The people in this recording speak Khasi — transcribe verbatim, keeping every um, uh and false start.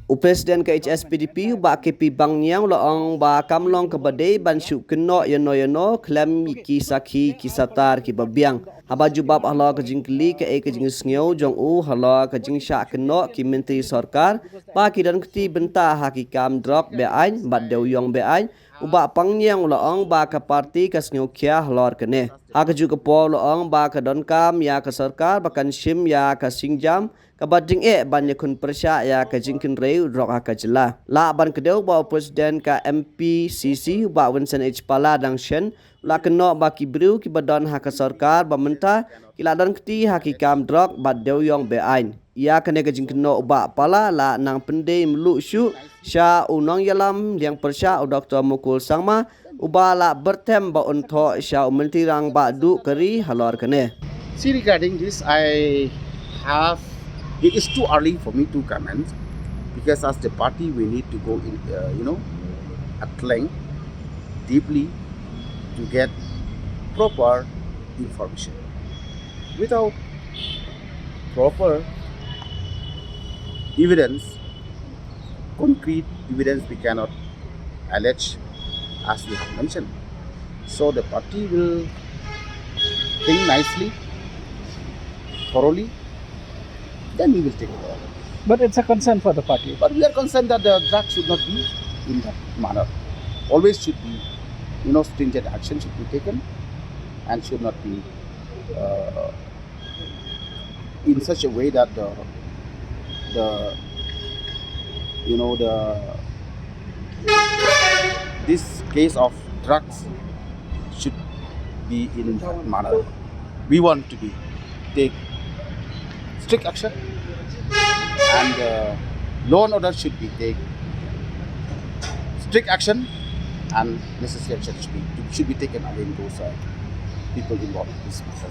U President ka H S P D P, u Bah K P Bangniang, u la ong ba kam long kaba dei ban shu kynnoh ïano ïano khlem ki sakhi ki satar kiba biang. Haba jubab halor ka jingkylli kaei ka jingsngew jong u halor ka jingshah kynnoh ki myntri sorkar ba ki don kti bynta ha ki kam drok be-aiñ bad dewïong be-aiñ, u Bah Bangniang u la ong ba ka party ka sngewkhia halor kane. Ha kajuh ka por u la ong ba ka donkam ïa ka sorkar ba kan shim ïa ka sienjam kaba jingeh ban ïakhun pyrshah ïa ka jingkynrei u drok ha ka jylla. Lah ban kdew ba u President ka M P C C, u Bah Vincent H Pala, dang shen u la kynnoh ba ki briew kiba don ha ka sorkar ba mynta ki la don kti ha ki kam drok bad dewïong be-aiñ. Ïa kane ka jingkynnoh u Bah Pala la nang pyndei mluh shuh sha u nongïalam liang pyrshah, u Doktor Mukul Sangma, uba la byrthem ba un thoh sha u Myntri Rangbah Duh ka ri halor kane. See, regarding this, I have, it is too early for me to comment because as the party, we need to go in, uh, you know, at length, deeply to get proper information. Without proper evidence, concrete evidence, we cannot allege as you have mentioned. So the party will think nicely, thoroughly, then we will take it forward. But it's a concern for the party. But we are concerned that the drug should not be in that manner. Always should be, you know, stringent action should be taken and should not be uh, in such a way that the the you know the this case of drugs should be in that manner. We want to be take strict action, and uh, law and order should be take strict action, and necessary action should be should be taken against those uh, people involved in this matter.